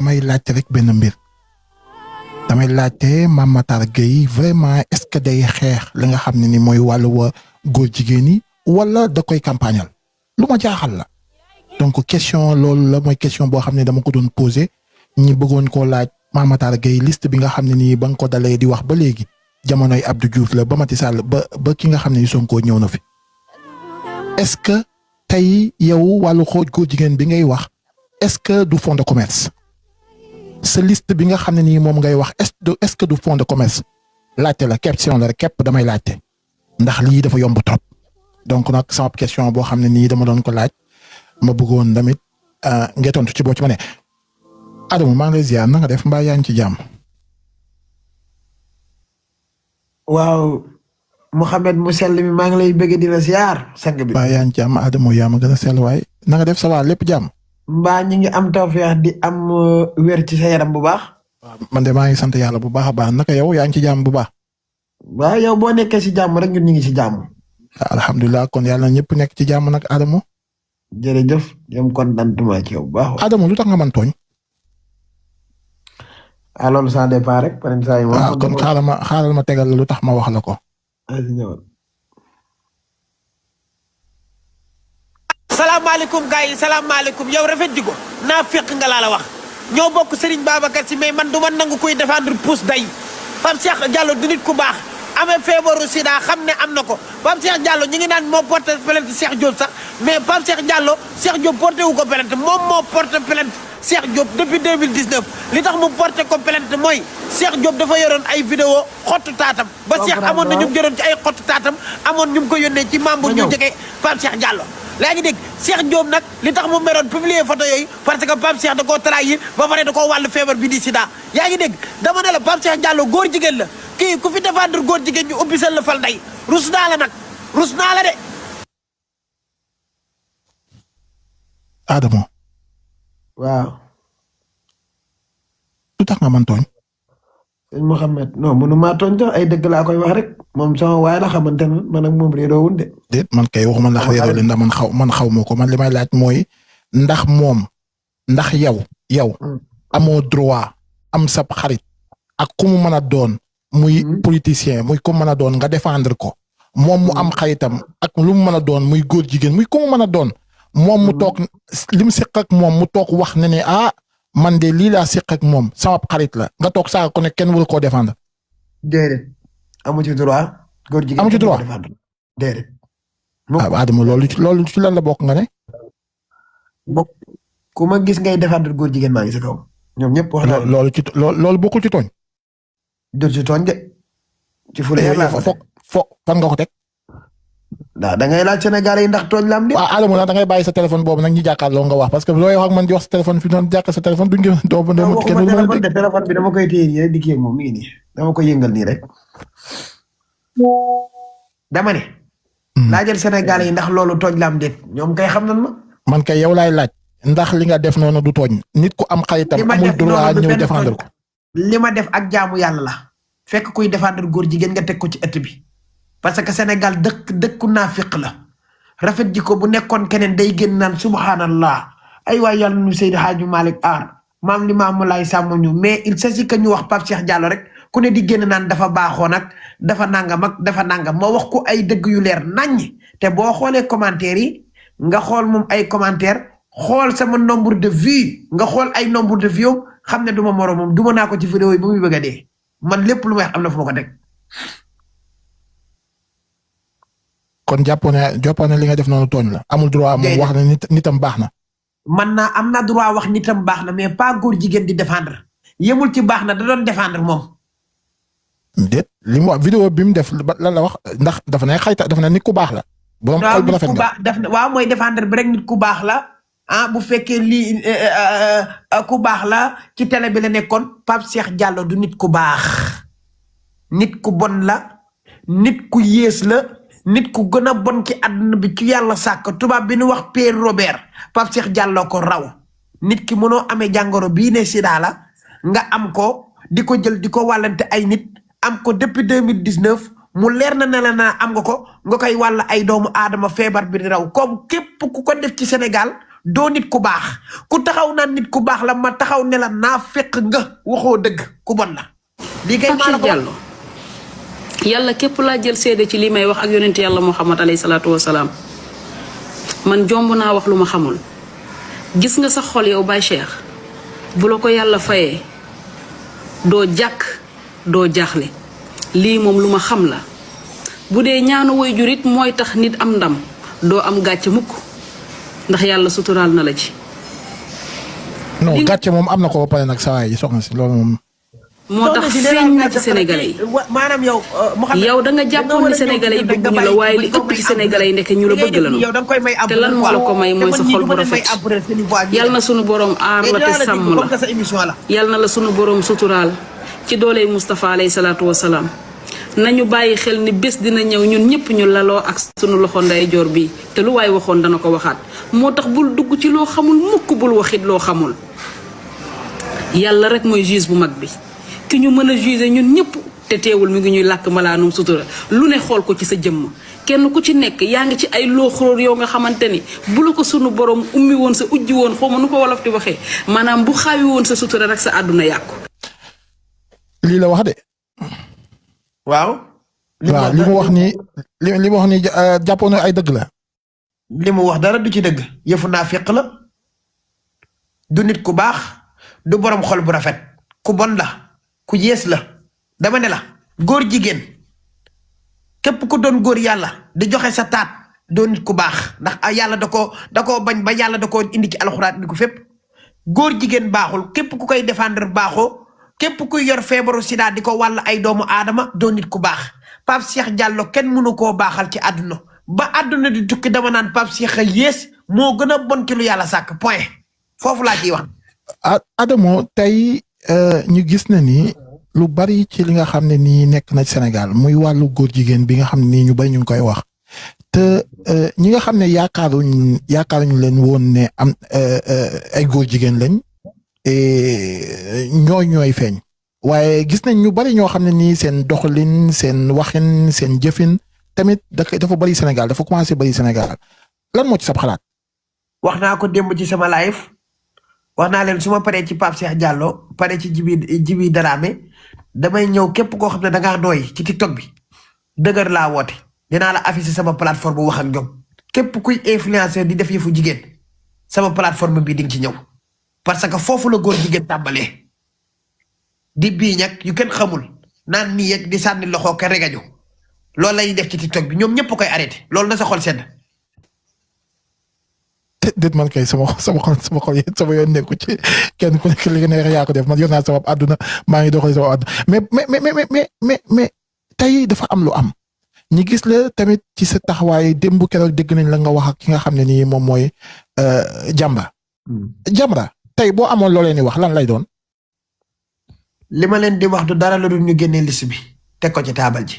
may laajte rek benn mbir damay laajte Mame Matar Gueye vraiment est-ce que day xeex li nga xam ne ni mooy wàllu wa góor jigéen yi wala da koy campagnal lu ma jaaxal la donc question loolu la mooy question boo xam ne dama ko doon posé ñi bëggoon koo laaj Mame Matar Gueye liste bi nga xam ne nii ba nga ko dalee di wax ba léegi jamonoy Abdou Diouf la ba Macky Sall ba ki nga xam ne ni Sonko ñëw na fi est-ce que tey yow wàllu góor jigéen bi ngay wax est-ce que du fonds de commerce sa liste bi nga xam ne nii moom ngay wax est-ce que du fonds de commerce laajte la question la rek képp damay laajte ndax lii dafa yomb trop donc nag sama question boo xam ne nii dama doon ko laaj ma bëggoon tamit nga tontu ci boo ci ma ne Adama maa ngi lay ziar na nga def mbaa yaa ngi ci jàmm. waaw Mouhamed mu sell mi maa ngi lay bëgg di la ziar sang bi. mbaa yaa ngi ci jàmm Adama yaa ma gën a sell waaye na nga def ça va lépp jàmm. mbaa ñi ngi am tawfeex di am wér ci sa yaram bu baax. waaw man de maa ngi sant yàlla bu baax a baax naka yow yaa ngi ci jàmm bu baax. waaw yow boo nekkee ci jàmm rek ñun ñu ngi ci jàmm. alhamdulilah kon yàlla na ñëpp nekk ci jàmm nag Adama. jërëjëf yam contentement ci yow bu baax. Adama lu tax nga mën tooñ. loolu ça dépend rek par exemple. kon xaaral ma tegal la lu tax ma wax la ko. salaamaaleykum gars yi salaamaaleykum yow rafet jigo naa fekk nga laa la wax ñoo bokk Serigne Babacar Sy mais man du ma nangu koy défendre pousse day Pape Cheikh Diallo du nit ku baax amee feebaru sida xam ne am na ko Pape Cheikh Diallo ñi ngi naan moo porté plainte Cheikh Diop sax mais Pape Cheikh Diallo Cheikh Diop porté wu ko plainte moom moo porté plainte Cheikh Diop depuis 2019 li tax mu porté ko plainte mooy Cheikh Diop dafa yoroon ay vidéo xottu taatam ba Cheikh amoon na ñu jëroon ci ay xottu taatam amoon ñu ko yónnee ci membre ñu jege Pape Cheikh Diallo laa ngi dégg Cheikh Diop nag li tax mu meroon publier photo yooyu parce que Pape Cheikh da koo trahir ba pare da koo wàllu feebar bi di sida yaa ngi dégg dama ne la Pape Cheikh Diallo góor jigéen la kii ku fi défendre góor jigéen ñu ubbi seen la fal nday rus naa la nag rus naa la de. Adama. waaw. lu tax nga mën tooñ. sëñ Mouhamed non mënu maa tooñ sax ay dëgg laa koy wax rek moom sama waay la xamante ne man ak moom réeroowul de. déet man kay waxuma ndax réeroo li ndax man xaw ma ko man li may laaj mooy ndax moom ndax yow amoo droit am sab xarit ak ku mu mën a doon muy politicien muy ku mën a doon nga défendre ko moom mu am xaritam ak lu mu mën a doon muy góor jigéen muy ku mu mën a doon moom mu toog li mu seq ak moom mu toog wax ne man de lii laa seq ak moom sama xarit la nga toog saa ko ne kenn waru koo défendre. déedéet amu ci droit. góor jigéen amu ci droit déedéet. Adama loolu ci lan la bokk nga ne. bokk ku ma gis ngay défendre góor jigéen maa ngi sa kaw. ñoom ñëpp wax naa loolu bokkul ci tooñ. du ci tooñ de. ci fu leer laa fo fan nga ko teg. da ngay laaj Sénégalais yi ndax tooñ la am de. Adama nag da ngay bàyyi sa téléphone boobu nag ñu jàkkaarloo nga wax parce que looy wax ak man di wax sa téléphone fi doon jàkk sa téléphone duñ téléphone bi dama koy téye nii rek di kii moom mi ngi nii dama koy yëngal nii rek. dama ne. laajal Sénégalais yi ndax loolu tooñ la am déet ñoom kay xam nañ ma. man kay yow laay laaj. ndax li nga def noonu du tooñ. nit ku am xaritam amul droit ñëw défendre ko. li ma def ak jaamu yàlla la. fekk kuy défendre góor jigéen nga teg ko ci ëtt bi. parce que Sénégal dëkku naafiq la rafet ji ko bu nekkoon keneen day génn naan subhanallah ay waay yàlla nu Seydi Hadji Malick aar maam li maamu laay sàmm ñu mais il s'agit que ñu wax Pape Cheikh Diallo rek ku ne di génn naan dafa baaxoon ak dafa nangam ak dafa nangam moo wax ko ay dëgg yu leer naññ te boo xoolee commentaire yi nga xool moom ay commentaire xool sama nombre de vues nga xool ay nombre de vues xam ne du ma moroom moom duma naa ko ci vidéo yi ba muy bëgg a dee man lépp lu may wax am na fu ma ko teg. kon jàppoon ne li nga def noonu tooñ la amul droit moom wax ne nitam baax na. man naa am na droit wax nitam baax na mais pas góor jigéen di défendre yemul ci baax na da doon défendre moom. déet li mu wax vidéo bi mu def lan la wax ndax dafa ne xayta dafa ne nit ku baax la. borom xol bu rafet nga waaw mooy défendre bi rek nit ku baax la bu fekkee lii ku baax la ci télé bi la nekkoon Pape Cheikh Diallo du nit ku baax nit ku bon la nit ku yées la. nit ku gën a bon ci àdduna bi ci yàlla sàkk tubaab bi nu wax Pierre Robert Pape Cheikh Diallo ko raw nit ki mënoo amee jàngoro bii ne sida la nga am ko di ko jël di ko wàllante ay nit am ko depuis 2019 mu leer na ne la na am nga ko nga koy wàll ay doomu aadama feebar bi di raw comme képp ku ko def ci Sénégal doo nit ku baax ku taxaw naan nit ku baax la ma taxaw ne la naafeq nga waxoo dëgg ku bon la. lii kay maa la ko Diallo yàlla képp laa jël seede ci li may wax ak yonent yàlla Muhammad alayhi salaatu wasalaam man jomb naa wax lu ma xamul. gis nga sa xol yow Baye Cheikh bu la ko yàlla fayee doo jàkk doo jaaxle lii moom lu ma xam la bu dee ñaanu way jurit mooy tax nit am ndam doo am gàcce mukk ndax yàlla suturaal na la ci. non gàcce moom am na ko ba pare nag saa yi soxna si loolu moom. moo tax feeñ na ci sénégalais yi maanaam yow. yow da nga jàppoon ni sénégalais yi bëgg ñu la waaye li ëpp ci sénégalais yi ndeke ñu la bëgg la ñu te lan moo la ko may mooy sa xol bu rafet yal na sunu borom aar la te sàmm la yal na la sunu borom suturaal ci dooley Moustapha alayhi salaatu wasalaam nañu bàyyi xel ni bés dina ñëw ñun ñëpp ñu laloo ak sunu loxo ndeyjoor bi te lu waay waxoon dana ko waxaat moo tax bul dugg ci loo xamul mukk bul waxit loo xamul yàlla rek mooy juge bu mag bi. ki ñu mën a juger ñun ñëpp te teewul mi ngi ñuy làkk malaanum sutura lu ne xool ko ci sa jëmm kenn ku ci nekk yaa ngi ci ay looxóor yow nga xamante ni bu la ko sunu borom ummi woon sa ujji woon xaw ma nu ko wolof di waxee maanaam bu xaawi woon sa sutura rek sa àdduna yàqu. lii la wax de. waaw. waaw li mu wax nii li mu wax nii jàppoon na ay dëgg la. li mu wax dara du ci dëgg yëfu naafiq la du nit ku baax du borom xol bu rafet ku bon la. ku yees la dama ne la góor jigéen képp ku doon góor yàlla di joxe sa taat doon nit ku baax ndax yàlla da koo bañ ba yàlla da koo indi ci alxuraan indi ko fépp góor jigéen baaxul képp ku koy défendre baaxoo képp kuy yor feebaru sida di ko wàll ay doomu aadama doon nit ku baax Pape Cheikh Diallo kenn mënu koo baaxal ci àdduna ba àdduna di tukki dama naan Pape Cheikh a yées moo gën a bon ci lu yàlla sàkk point foofu laa ciy wax. Adamo tey ñu gis na ni lu bari ci li nga xam ne nii nekk na Sénégal muy wàllu góor jigéen bi nga xam ne nii ñu bari ñu ngi koy wax te ñi nga xam ne yaakaaruñu leen woon ne am ay góor jigéen lañ ñooy feeñ waaye gis nañ ñu bari ñoo xam ne nii seen doxalin seen waxin seen jëfin tamit dafa bari Sénégal dafa commencé bari Sénégal lan moo ci sab xalaat. wax naa ko démb ci sama live wax naa leen su ma paree ci Pape Cheikh Diallo pare ci Djiby Dramé damay ñëw képp koo xam ne dangaa nooy ci TikTok bi dëgër laa woote dinaa la afficher sama plateforme bu wax ak ñoom képp kuy influenceur di def yëfu jigéen sama plateforme bi di nga ci ñëw parce que foofu la góor jigéen tàmbalee di biiñ ak yu kenn xamul naan nii yegg di sànni loxo ka regajo loolu lañuy def ci TikTok bi ñoom ñëpp koy arrêté loolu na sa xol sedd. déet man kay sama xol yéen sama yoon nekku ci kenn ku nekk li nga neex yaa ko def man yor naa sama àdduna maa ngi doxali sama àdduna mais tey dafa am lu am ñi gis la tamit ci sa taxawaay démb keroog dégg nañ la nga wax ak ki nga xam ne nii moom mooy Jamra. Jamra tey boo amoon loo leen di wax lan lay doon. li ma leen di wax du dara la dul ñu génnee liste bi teg ko ci taabal ji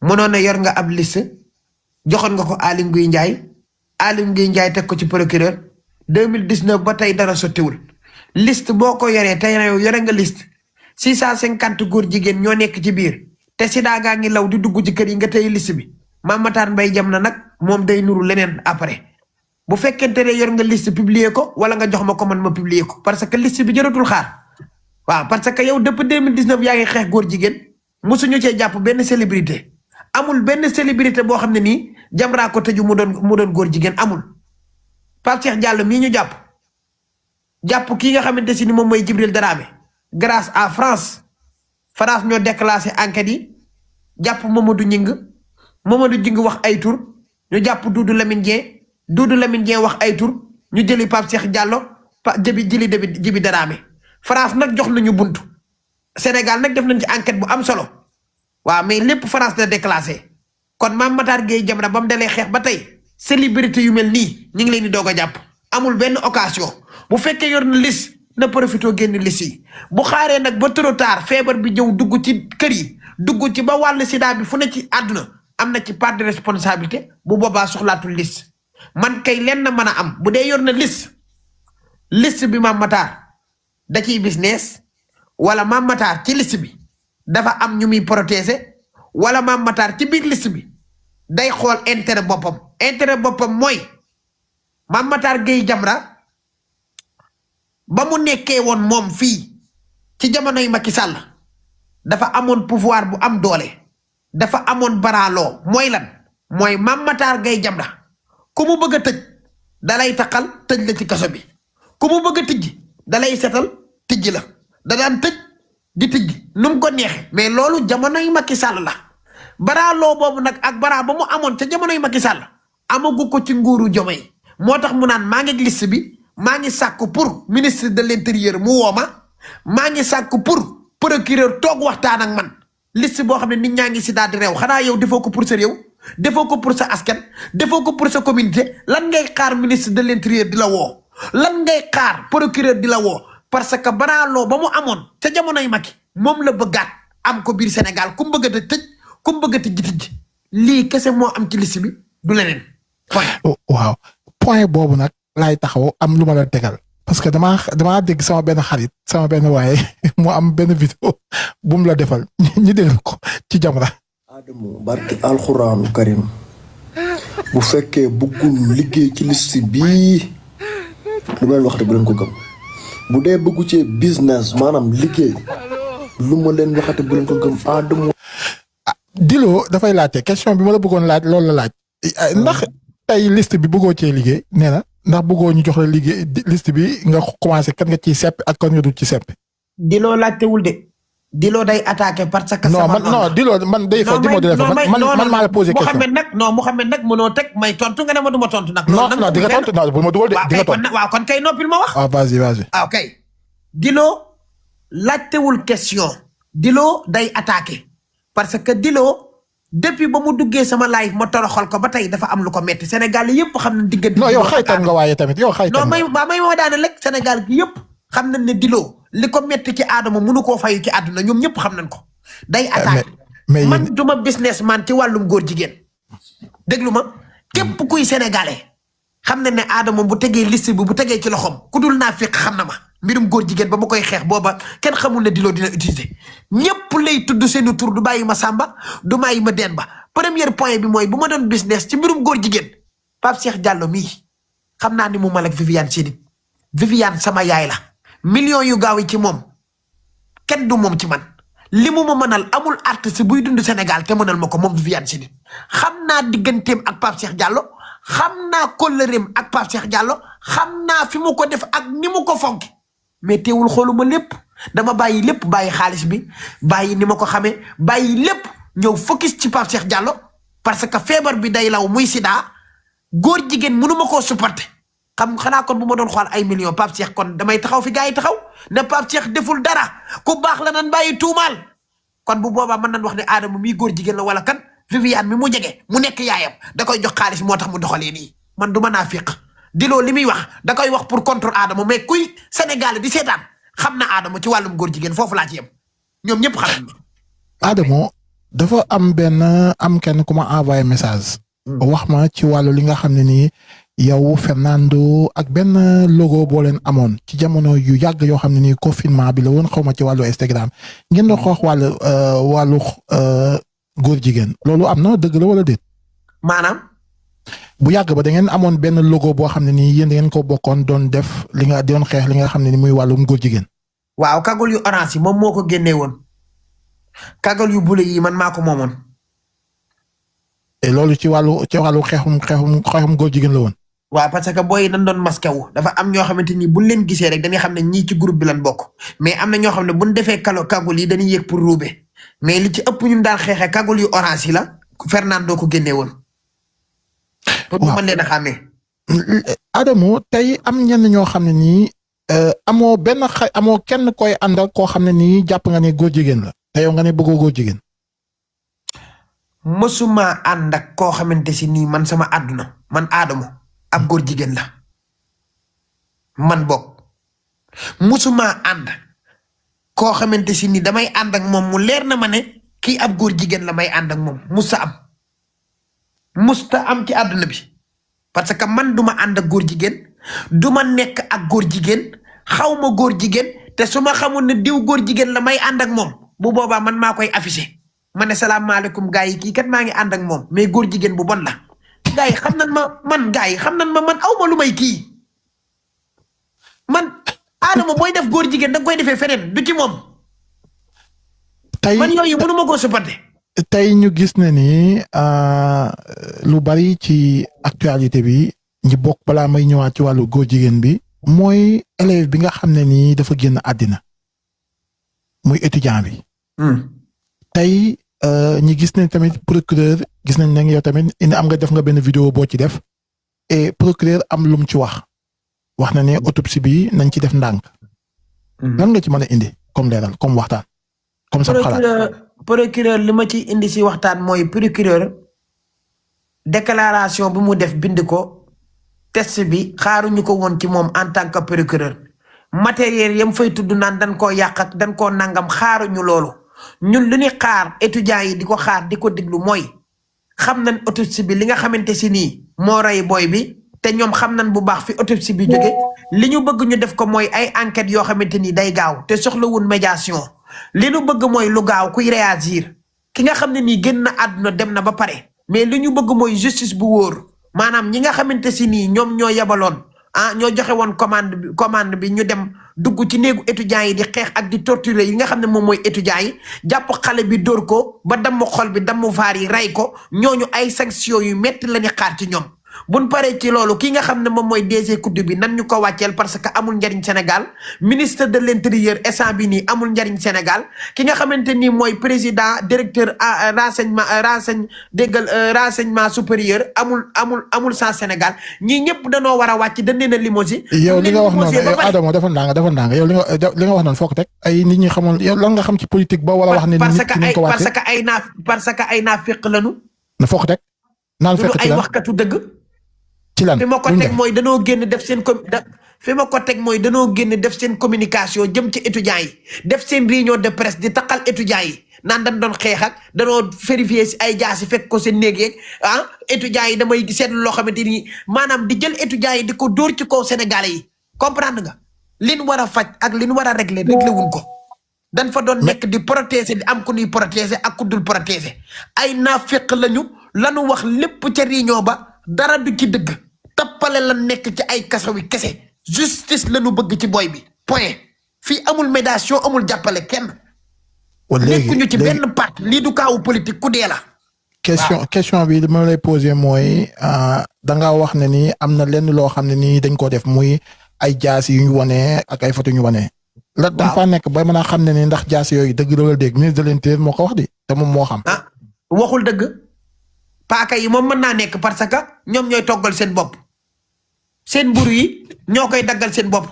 mënoon na yor nga ab liste joxoon nga ko Aly Ngouille Ndiaye teg ko ci procureur 2019 ba tey dara sottiwul liste boo ko yoree tey yow yore nga liste 650 góor jigéen ñoo nekk ci biir te sida gaa ngi law di dugg ci kër yi nga tey liste bi Mame Matar Mbaye jam na nag moom day nuru leneen après bu fekkente ne yor nga liste publier ko wala nga jox ma ko man ma publier ko parce que liste bi jëratul xaar waaw parce que yow depuis 2019 yaa ngi xeex góor jigéen mosuñu cee jàpp benn célébrité amul benn célébrité boo xam ne nii Jamra ko tëju mu doon góor jigéen amul Pape Cheikh Diallo mii ñu jàpp kii nga xamante si ni moom mooy Djibril Dramé grâce à France ñoo déclassé enquête yi jàpp Mamadou Ñing wax ay tur ñu jàpp Doudou Lamine Dieng wax ay tur ñu jëli Pape Cheikh Diallo Djibi Dramé France nag jox nañu buntu Sénégal nag def nañ ci enquête bu am solo waaw mais lépp France la déclassé kon Mame Matar Gueye Jamra ba mu dalee xeex ba tey célébrité yu mel nii ñu ngi leen di doog a jàpp amul benn occasion bu fekkee yor na liste na profité génn liste yi bu xaaree nag ba trop tard feebar bi ñëw dugg ci kër yi dugg ci ba wàll sida bi fu ne ci àdduna am na ci part de responsabilité bu boobaa soxlaatul liste man kay lenn na mën a am bu dee yor na liste bi Mame Matar da ciy business wala Mame Matar ci liste bi dafa am ñu muy protéger wala Mame Matar ci biir liste bi day xool intérêt boppam mooy Mame Matar Gueye Jamra ba mu nekkee woon moom fii ci jamonoy Macky Sall dafa amoon pouvoir bu am doole dafa amoon baraaloo mooy lan mooy Mame Matar Gueye Jamra ku mu bëgg a tëj dalay taxal tëj la ci kaso bi ku mu bëgg a tijji dalay setal tijji la da daan tëj di tijji nu mu ko neexee mais loolu jamonoy Macky Sall la baraaloo boobu nag ak bara ba mu amoon ca jamonoy Macky Sall amagu ko ci nguuru Diomaye moo tax mu naan maa ngi liste bi maa ngi sàkku pour ministre de l'intérieur mu wooma maa ngi sàkku pour procureur toog waxtaan ak man liste boo xam ne nit ñaa ngi si daal di réew xanaa yow defoo ko pour sa réew defoo ko pour sa askan defoo ko pour sa communauté lan ngay xaar ministre de l'intérieur di la woo lan ngay xaar procureur di la woo parce que baraaloo ba mu amoon ca jamonoy Macky moom la bëggaat am ko biir Sénégal ku mu bëgg a tëj ku mu bëgg a tijji lii kese moo am ci liste bi du leneen waaw point boobu nag laay taxaw am lu ma la tegal parce que damaa dégg sama benn xarit sama benn waaye mu am benn vidéo bu mu la defal ñu dégg ko ci Jamra. Adamo barki alxuraanu karim bu fekkee bëggul liggéey ci liste bii lu ma leen wax rek bu leen ko gëm bu dee bëggu ci business maanaam liggéey lu ma leen waxate bu leen ko gëm Adamo. Dilo dafay laajte question bi ma la bëggoon laaj loolu la laaj ndax tey liste bi bëggoo cee liggéey nee na ndax bëggoo ñu jox la liggéey liste bi nga commencé kan nga ciy sepp ak kan nga dul ci sepp. Dilo laajtewul de Dilo day attaqué parce que. non man non Dilo man day fa man maa la posé question. Mouhamed nag mënoo teg may tontu nga ne ma du ma tontu nag. non di nga tontu non bu ma dugal de di nga tontu. waaw kon kay noppil ma wax. waaw vas-y. ok Dilo laajtewul question Dilo day attaqué parce que Dilo. depuis ba mu duggee sama live ma toroxal ko ba tey dafa am lu ko metti Sénégal yëpp xam nañ diggante. non yow xaytan nga waaye tamit yow xaytan non may ma daane lekk Sénégal gi yëpp xam nañ ne Dilo li ko metti ci Adamo mënu koo fayu ci àdduna ñoom ñëpp xam nañ ko. day attaqué man duma businessman ci wàllum góor jigéen. déglu ma képp kuy sénégalais xam nañ ne Adamo bu tegee liste bi bu tegee ci loxoom ku dul naa fekk xam na ma mbirum góor jigéen ba ma koy xeex booba kenn xamul ne Dilo dina utiliser ñëpp lay tudd seeni tur du bàyyi ma Samba du bàyyi ma Demba premier point bi mooy bu ma doon business ci mbirum góor jigéen Pape Cheikh Diallo mii xam naa ni mu mal ak Viviane Chidid Viviane sama yaay la millions yu gaaw yi ci moom kenn du moom ci man li mu ma mënal amul artiste buy dund Sénégal te mënal ma ko moom Viviane Chidid xam naa digganteem ak Pape Cheikh Diallo xam naa kóllëreem ak Pape Cheikh Diallo xam naa fi mu ko def ak ni mu ko fonk mais teewul xooluma lépp dama bàyyi lépp bàyyi xaalis bi bàyyi ni ma ko xamee bàyyi lépp ñëw focus ci Pape Cheikh Diallo parce que feebar bi day law muy sida góor jigéen mënu ma koo supporter xanaa kon bu ma doon xool ay millions Pape Cheikh kon damay taxaw fi gars yi taxaw ne Pape Cheikh deful dara ku baax la nan bàyyi tuumaal kon bu boobaa mën nañ wax ne Adamo mii góor jigéen la wala kan Viviane mi mu jege mu nekk yaayam da koy jox xaalis moo tax mu doxalee nii man du ma naa fiq Dilo li muy wax da koy wax pour contre Adamo mais kuy Sénégal di seetaan xam na Adamo ci wàllum góor jigéen foofu laa ci yem ñoom ñëpp xam nañ. Adamo dafa am kenn ku ma envoyé message. wax ma ci wàllu li nga xam ne nii yow Fernando ak benn logo boo leen amoon ci jamono yu yàgg yoo xam ne nii confinement bi la woon xaw ma ci wàllu Instagram ngeen doon xoox wàllu góor jigéen loolu am na dëgg la wala déet. maanaam. bu yàgg ba da ngeen amoon benn logo boo xam ne nii yéen da ngeen ko bokkoon doon def li nga doon xeex li nga xam ne ni muy wàllum góor jigéen. waaw kagul yu orange yi moom moo ko génnee woon kagul yu bule yi man maa ko moomoon. et loolu ci wàllu xeexum góor jigéen la woon. waaw parce que booy dañ doon masqué wu dafa am ñoo xamante ni buñ leen gisee rek dañuy xam ne ñii ci groupe bi lañ bokk mais am na ñoo xam ne buñ defee kagul yi dañuy yëg pour ruube mais li ci ëpp ñun daan xeexee kagul yu orange yi la Fernando ko génnee woon. pour ñu mën leen a xàmmee. Adamo tey am ñenn ñoo xam ne nii amoo kenn koy àndal koo xam ne nii jàpp nga ne góor jigéen la te yow nga ne bëggoo góor jigéen. mësuma ànd ak koo xamante si nii man sama àdduna man Adamo ab góor jigéen la man bokk mësuma ànd koo xamante si nii damay ànd ak moom mu leer na ma ne kii ab góor jigéen la may ànd ak moom musta am ci àdduna bi parce que man duma ànd ak góor jigéen duma nekk ak góor jigéen xaw ma góor jigéen te su ma xamul ne diw góor jigéen la may ànd ak moom bu boobaa man maa koy affiché ma ne salaamaaleykum gars yi kii kat maa ngi ànd ak moom mais góor jigéen bu bon la gars yi xam nañ ma man aw ma lu may kii man Adama booy def góor jigéen da nga koy defee feneen du ci moom. tey man yooyu mënu ma koo supporter. tey ñu gis ne ni lu bari ci actualité bi ñi bokk balaa may ñëwaat ci wàllu góor jigéen bi mooy élève bi nga xam ne nii dafa génn àddina muy étudiant bi. tey ñi gis nañ tamit procureur gis nañ ne yow tamit am nga def nga benn vidéo boo ci def et procureur am lu mu ci wax na ne autopsie bi nañ ci def ndànk. lan nga ci mën a indi comme leeral comme waxtaan. comme sa xalaat procureur li ma ci indi si waxtaan mooy procureur déclaration bi mu def bind ko test bi xaaruñu ko woon ci moom en tant que procureur matériel yam fay tudd naan dañ koo yàq ak dañ koo nangam xaaruñu loolu ñun lu ñuy xaar étudiants yi di ko xaar di ko déglu mooy xam nañ autopsie bi li nga xamante si nii moo rey booy bi te ñoom xam nañ bu baax fi autopsie bi jóge li ñu bëgg ñu def ko mooy ay enquêtes yoo xamante ni day gaaw te soxlawul médiation li ñu bëgg mooy lu gaaw kuy réagir ki nga xam ne nii génn na àdduna dem na ba pare mais li ñu bëgg mooy justice bu wóor maanaam ñi nga xamante si nii ñoom ñoo yebaloon ñoo joxe woon commande bi ñu dem dugg ci néegu étudiants yi di xeex ak di torturer yi nga xam ne moom mooy étudiants yi jàpp xale bi dóor ko ba damm xol bi damm faar yi rey ko ñooñu ay sanctions yu metti la ñu xaar ci ñoom. buñ paree ci loolu ki nga xam ne moom mooy DG Kudd bi nan ñu ko wàcceel parce que amul njariñ Sénégal ministre de l'intérieur instant bi nii amul njariñ Sénégal ki nga xamante ni mooy président directeur renseignement supérieur amul sans Sénégal ñii ñëpp danoo war a wàcc dañ leen a limogé. yow li nga wax noonu yow Adama dafa ndànk yow li nga wax noonu foo ko teg ay nit ñi xamoon yow lan nga xam ci politique ba wala wax ne nit ki ko wàcce parce que ay naafeq lañu. na foo ko teg naan fekk ay waxkatu dëgg. ci lan fi ma ko teg mooy danoo génn def seen def seen communication jëm ci étudiants yi def seen réunion de presse di taqal étudiants yi naan dañ doon xeex ak danoo vérifier si ay jaasi fekk ko seen néeg yeeg étudiants yi damay seetlu loo xamante ni maanaam di jël étudiants yi di ko dóor ci kaw Sénégalais yi comprendre nga liñ war a faj ak liñ war a réglé wuñ ko dañ fa doon nekk di protéger di am ku ñuy protéger ak ku dul protéger ay naafeq lañu wax lépp ca réunion ba dara du ci dëgg tappale la nekk ci ay kaso wi kese justice la ñu bëgg ci boy bi point fii amul médiation amul jàppale kenn. nekkuñu ci benn part lii du kaawu politique ku dee la. question bi li ma lay posé mooy da nga wax ne ni am na lenn loo xam ne nii dañ ko def muy ay jaas yu ñu wane ak ay photo yu ñu wane. la dañ faa nekk ba mën a xam ne ni ndax jaas yooyu dëgg la wala dégg ministre de l'intérieur moo ko wax di te moom moo xam. waxul dëgg paaka yi moom mën naa nekk parce que ñoom ñooy toggal seen bopp. seen mburu yi ñoo koy daggal seen bopp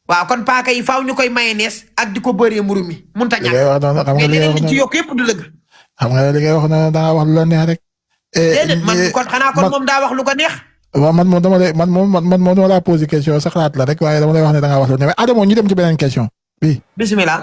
waaw kon paaka yi faaw ñu koy mayonnaise ak di ko bëree mburu mi mun ta ñàkk mais leneen li ci yokk yëpp du dëgg. xam nga li ngay wax ne da nga wax lu la neex rek. déedéet man kon xanaa kon moom daa wax lu ko neex. waaw man moom dama lay posé question sa xalaat la rek waaye dama lay wax ne da nga wax lu neex Adamo ñu dem ci beneen question bi. bismillah.